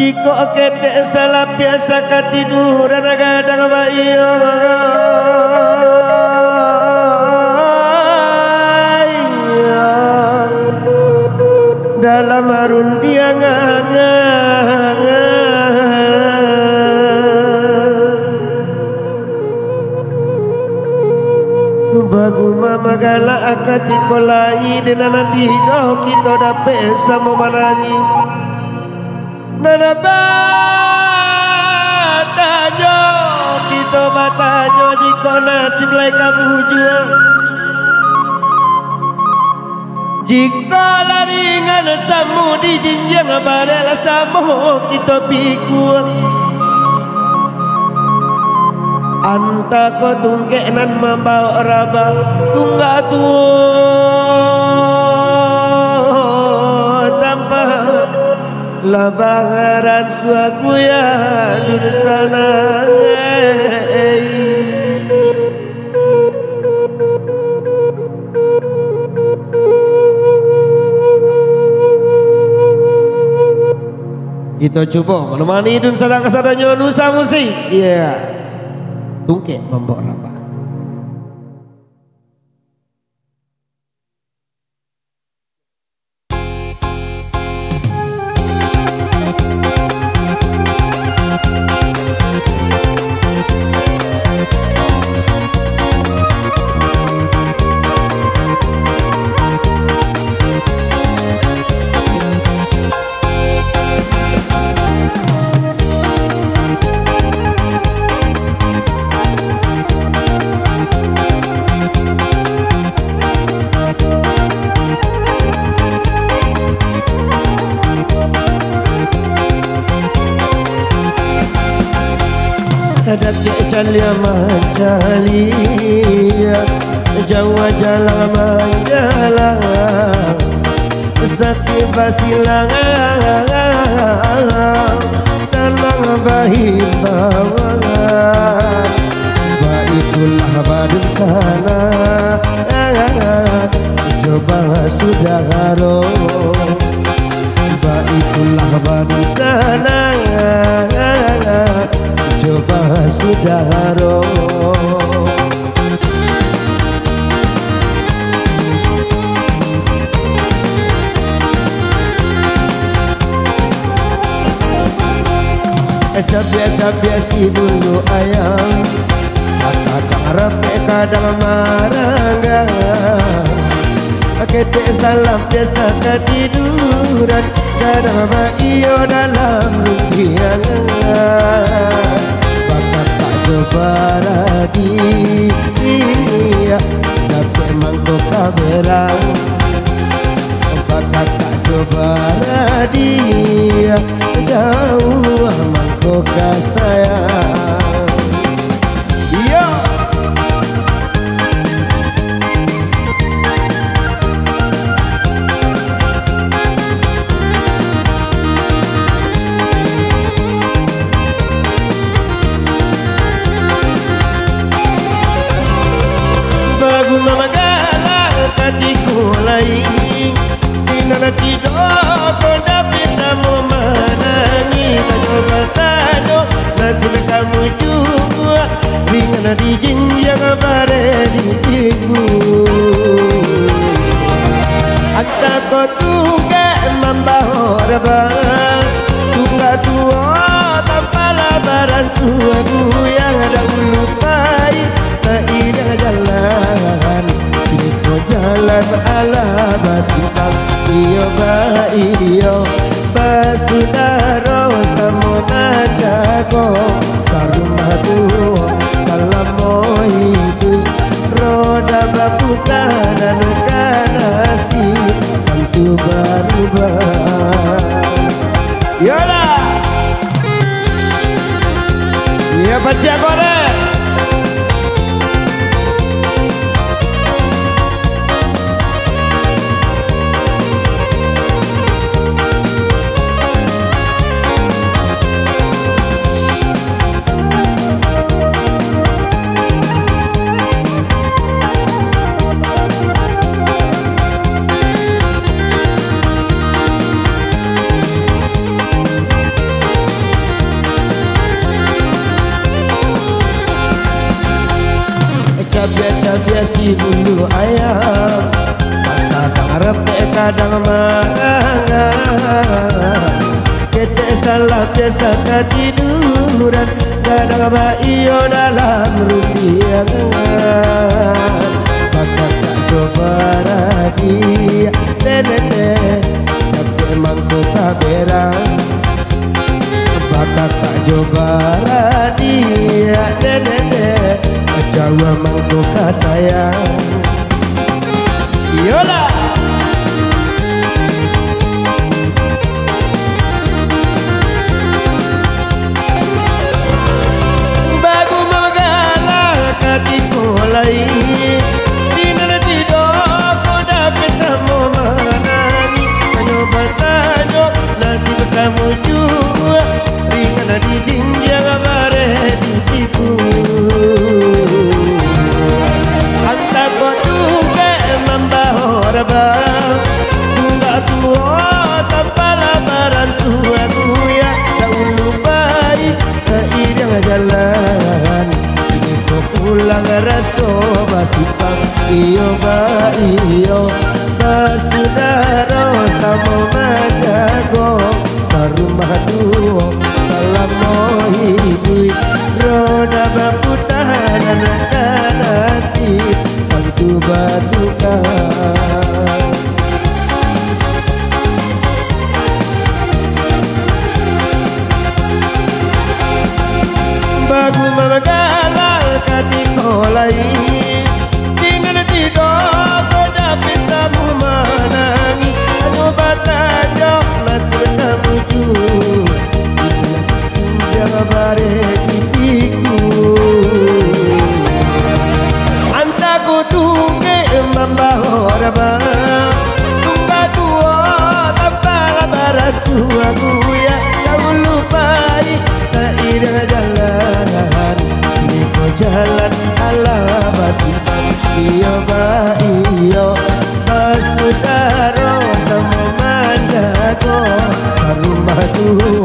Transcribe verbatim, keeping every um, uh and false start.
Jikok ketek salapiah sakatiduran gadang baiyo, dalam rundiang. Bagumam galak katiko lai, dek nan tido kito dapek samo manangih. Nan batanyo, kito batanyo, jikok nasib lai ka bujua. Jikok lah ringan samo dijinjiang, bareh lah samo kito pikua. Antah ko tungkek nan mambao rabah, tunggak tuo tampa labaran suaku ya lun sanang. Kito cubo manamani dun sadang kasadonyo Nusa Musik. Iya. Tungkek mambao rabah. Dakek caliak mancaliak, jauah jalang manjalang, sakik basilang, sanang bahimbauan. Baitulah badunsanak jo basudaro. Baitulah badunsanak jo basudaro. Cabiak-cabiak si bulu ayam, bakakak rapek kadang marangga. Ketek salam biasa katiduran, kadang baiyo dalam rundiang. Bakakak jo baradiak, dapek mangko kaberang. Bakakak jo baradiak, jauah mangko ka sayang. Iyo. Bagumam galak katiko lai, di nan tido ko dapek samo manangih. Tanyo batanyo, nasib kamu juo, ringan dijinjiang, bareh dipikua. Antah ko tungkek mambao rabah, tunggak tuo tampa labaran suaku yang dahulu pai. Sairiang jalan, kini ko jalan alah basimpang. Iyo baiyo, basudaro samo nan jago, sarumah tuo salamo iduik. Roda baputa nan ka nasib, tantu barubah. Yolah. Iyo, pacik akornyo. Biasi bulu ayam, kadang rapek, kadang marangga. Ketek salah biasa katiduran, kadang baiyo dalam rundiangan. Bakakak jo baradiak, denene, tapi mangko kaberang. Bakakak jo baradiak, denene, jauah mangko ka sayang. Iyolah. Bagu manggalah katiko lai, di nan tido ko dapek samo manangih. Tanyo batanyo nasib kamu jua, ringan dijinjiang bareh dipiku. Antah ko tungkek mambaho rabang, tunggak tuo tampala baransuah kuya, daulu pai sairiang jalan. Kini ko pulang raso basimpang, iyo baiyo basudaro samo manjago, sarumah duo salamo iduik. Roda baputaran ka nasib, tantu batuka. Bagu manggalah katiko lai, di nan tido ko dapek samo manangih. Tanyo batanyo nasib kamu jua, di nan dijinjiang bareh dipiku. Antah ko tungkek mambaho rabang, tunggak tuo tampala baransuah kuya, daulu pai sairiang jalan. Kini ko jalan alah basimpang, iyo baiyo basudaro samo manjago, sarumah duo